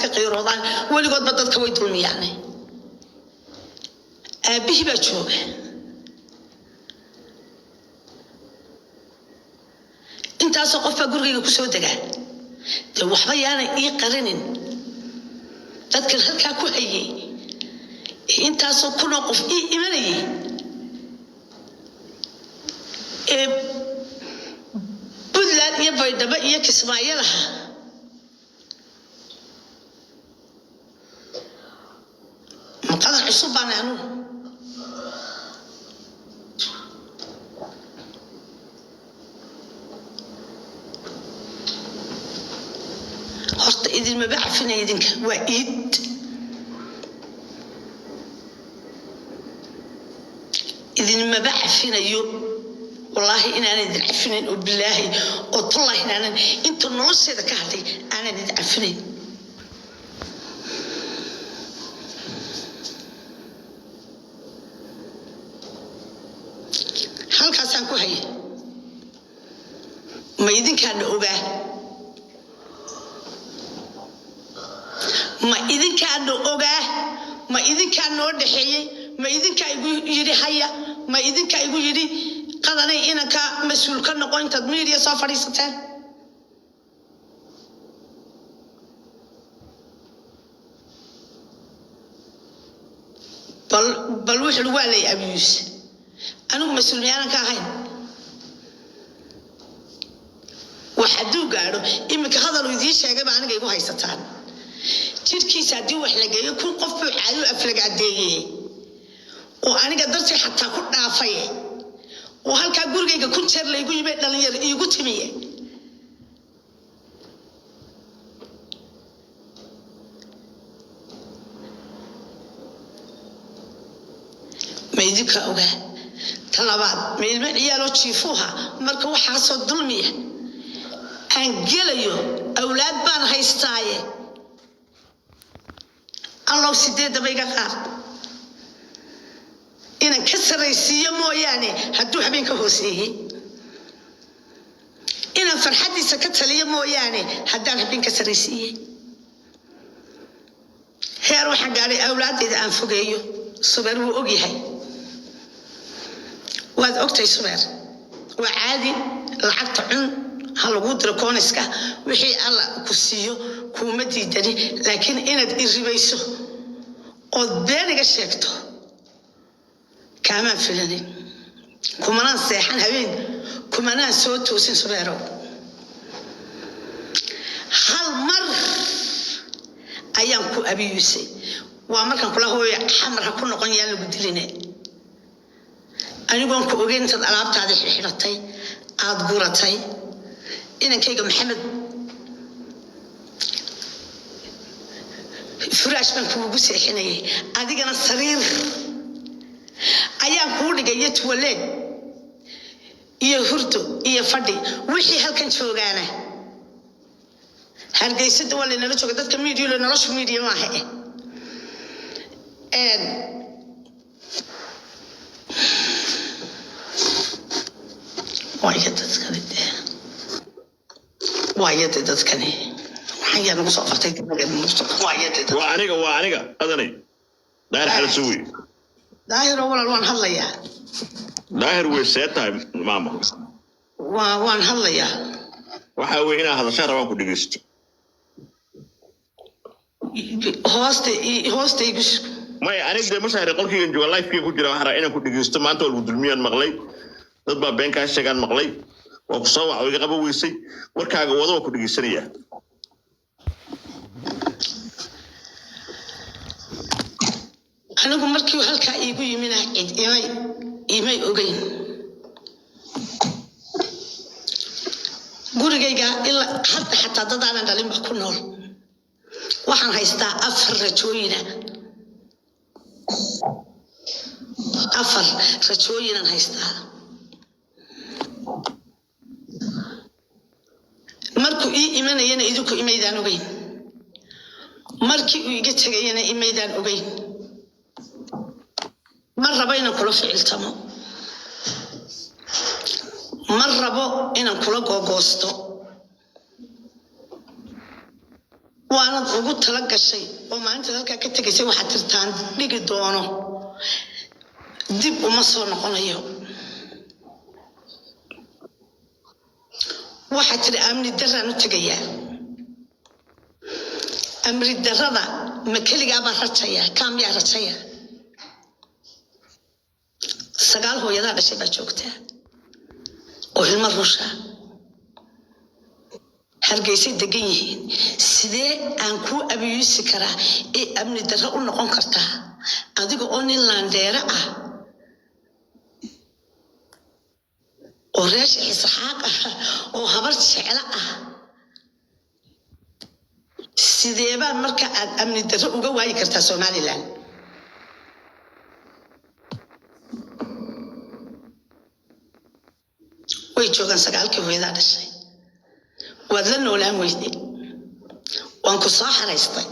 iska qiiroodaan, weligoodba dadka way dulmiyaan. Aabbihii baa jooga. Intaasoo qof baa gurigayga kusoo degaa. Dee waxba yaanay ii qarinin dadkan halkaa ku hayay ee intaasoo kunoo qof ii imanayay ee Puntland iyo Baydhabo iyo Kismaayo laha. Maqadan cusub baan anugu. Horta idinmaba cafinaya idinka, waa iid. Idinmaba cafinayo, wallaahi inaanan idin cafinayn, oo bilaahi oo tallaahi inaanan inta nolosheeda ka hadlay aanan idin cafinayn. Halkaasaan ku haya. Ma idinkaana ogaa? Ma idinkaana ogaa? Ma idinkaa noo dhexeeyey? Ma idinkaa igu yidhi haya? Ma idinkaa igu yidhi Qadanay inanka mas-uul ka noqo intaad media soo fadhiisateen? Bal wuxuu waa lay abuse. Anigu mas-uul miyaanan ka ahayn? Wax hadduu gaadho iminka hadal uu idiin sheegay baa aniga igu haysataan. Jirkiisa haddii wax la geeyo, 1000 qof buu caayo, aflagaadeeye oo aniga dartii xataa ku dhaafaye, oo halkaa gurigayga 1000 jeer laygu yimay, dhalinyar iigu timiye. Ma idinkaa ogaa? Ta labaad, ma ilmo ciyaaloo jiifuuha? Marka waxaasoo dulmiya aan gelayo, awlaad baan haystaaye. Allow sideedaba iga qaar inaan ka sarraysiiyo mooyaane hadduu habeen ka hooseeyey, inaan farxaddiisa ka taliyo mooyaane haddaan habeen ka sarraysiiyey. Heer waxaan gaadhay awlaaddayda aan fogeeyo. Subeer wuu ogyahay, waad ogtahay Subeer. Waa caadi, lacagta cun, ha laguu diro kooniska, wixii Alla ku siiyo kuuma diidani, laakiin inaad iribayso ood been iga sheegto kaamaan filanin. Kumanaan seexan habeen, kumanaan soo toosin. Subeerow, hal mar ayaan ku abiyuusay, waa markaan kula hooyo Xamar ha ku noqon, yaan lagu diline, anigoon ku ogeyn intaad alaabtaadii xidhatay aada guratay. Inankayga Maxamed furaash baan kuugu seexinayay, adigana sariir ayaan kuu dhigay iyo tuwaleed iyo hurdo iyo fadhi. Wixii halkan joogaana Hargeysada waa laynala jooga. Dadka media nolosha media maaha eh. Waayo dadkani dee, waayo dee dadkani waxaan yaa nagu soo qabtay? Waayo dee. Waa aniga, waa aniga Qadanay, Daahir Xalasuwi. Daahiro, walaal, waan hadlayaa. Daahir wey, see tahay maama? Waan hadlayaa. Waxa weye inaa hadashaan rabaan ku dhegeysto. Hoosta igu Maya, aniga dee ma sahri, qolkaygan jooga, lifekeyga ku jira. Waxaan rabaa inaan ku dhegeysto. Maanta waa lagu dulmiyaan maqlay, dad baa been kaa sheegaan maqlay. Waa ku soo wac, iga qaba weysay. Warkaaga wado, waa ku dhegeysanayaa. Anigu markii halkaa iigu yimina cid imay ogeyn. Gurigayga ilaa hadda xataa dad aanan dhalin ba ku nool. Waxaan haystaa afar rajooyina, afar rajooyinaan haystaa. Markuu ii imanayana idinku imaydaan ogeyn, markii uu iga tegayana imaydaan ogeyn. Ma rabo inaan kula ficiltamo, ma rabo inaan kula googoosto. Waan Waanad ugu tala gashay oo maalintaad halkaa ka tegaysay waxaad tirtaan dhigi doono, dib uma soo noqonayo. Waxaad tiri amni daraan u tegayaa. Amni darada ma keligaabaa rajaya? Kaamiyaa rajaya? 9 hooyadaa dhashay baa joogtaa oo ilmo rusha Hargeysay degan yihiin. Sidee aan kuu abiyuusi karaa ee amni darro u noqon kartaa adiga oo nin laandheere ah oo reer Isxaaq ah oo habar jeclo ah? Sideebaa marka aad amni darro uga waayi kartaa Somaliland? Way joogaan 9kii hooyadaa dhashay. Waad la noolaan weyday, waan ku soo xaraystay.